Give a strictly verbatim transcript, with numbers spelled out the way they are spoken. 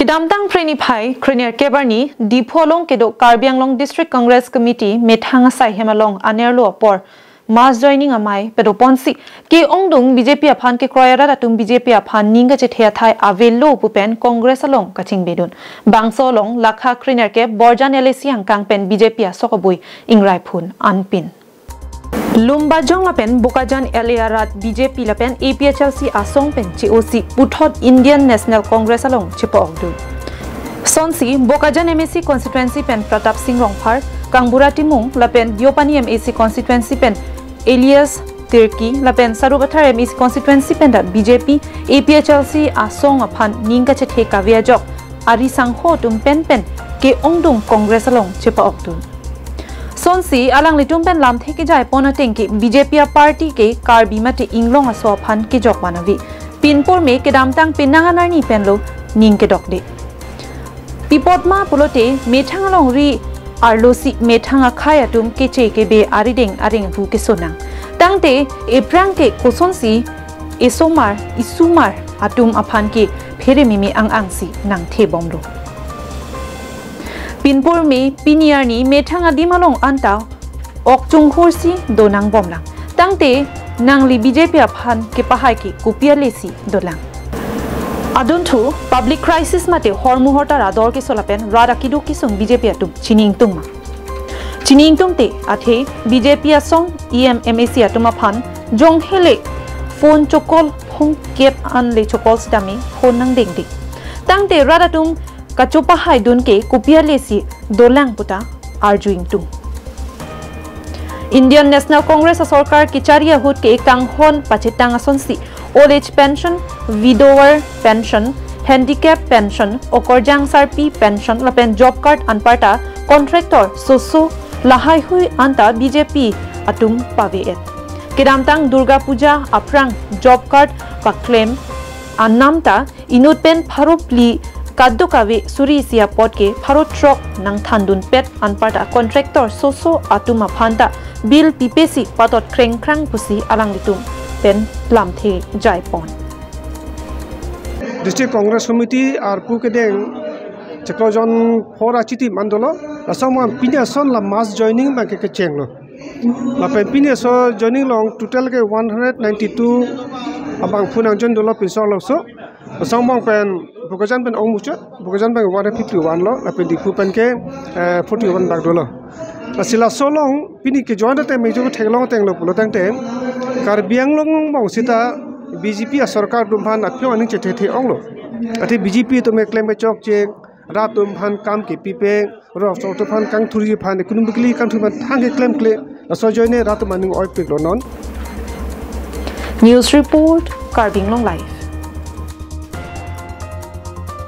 Kedamtang Phre niphai, Kre nerkep arni, Diphu along kedo Karbi Anglong District Congress Committee methang asai hem along anerlo apor mass joining amei padoponsi ke-ongdung B J P aphan kekroi arat atum B J P aphan ning kachethe athai avelo pu pen Congress along kachingbedun. Bangso along lakha Kre nerkep Borjan L A C angkang pen B J P asok abui ingrai phun anpin. Lumbajong lapen Bokajan L A arat B J P lapen A P H L C asong pen che-osi puthot Indian National Congress along chepa-okdun. Sonsi Bokajan M A C constituency pen Pratap Singh Rongphar, Kangbura Timung lapen Deopani M A C constituency pen Elias Tirki lapen Sarupathar M A C constituency pen ta B J P, A P H L C asong aphan ning kachethe kave ajok ari sangho atum pen pen ke-ongdung Congress along chepa-okdun. Sonsi alanglitum pen lamthe kejai pon ateng ke B J P aparty ke Karbi mate Inglong aso aphan kejok van ave. Pinpur me kedamtang penang anarni penlo ning kedokde. Pi apot ma pulote methang alongri arlosi methang akhei atum keche kebe arideng areng hu kesonang. Tangte ephrang ke kosonsi esomar isumar atum aphan ke phere mimi ang-angsi nangthebomlo. Pinpur me pini arni methang adim along anta ok chunghursi donangbomlang. Tangte nangli B J P aphan kepahai ke kopi alesi dolang. Adunthu public crisis mate hormu hortar ador keso lapen rat akeduk kesung B J P atum chini ingtung ma? Chini ingtungte athe B J P asong E M M A C atum aphan jonghele phone chokol phongkep anle chokol sitame phone nangdengde. Tangte rat atum kachopahaidun ke kopi alesi dolang puta arju ingtung. Indian National Congress asorkar kechari ahut ke kanghon pachetang asonsi old age pension, widower pension, handicap pension, okorjang sarpi pension lapen job card anparta contractor soso lahaihui anta B J P atum pave-et. Kedamtang Durga Puja aphrang job card paklem anam ta inut pen pharo phli kadokave suri isi apot ke pharo throk nangthandunpet anparta contractor soso atum aphan ta bill pipesi patot krengkrang pusi alanglitum pen lamthe jaipon. District Congress Committee arpu kedeng chiklo jon phor achitim an dolo. Laso ma pini ason la mass joining abang ke kechenglo. Lapen pini aso joining along total ke one hundred ninety-two abangphu nangjoin dolo pinso laso. Laso abang pen Bokajan pen ongmuchot, Bokajan pen one hundred fifty-one lo, lapen Diphu pen ke, eh, forty-one bak dolo. Lasi laso along pini kejoin ta teme jo theklong atenglo pulo tangte Karbi Anglong abang sita B J P asorkar atum aphan aphi aning chethe-the onglo. Athe B J P atum keklem kechokche, rat atum aphan kam kepipe, rat atum aphan kangthurji aphan, economically kangthurji aphan thang keklemkle, laso ajoine rat atum aning oipiklo non. News report, Karbi Anglong Live.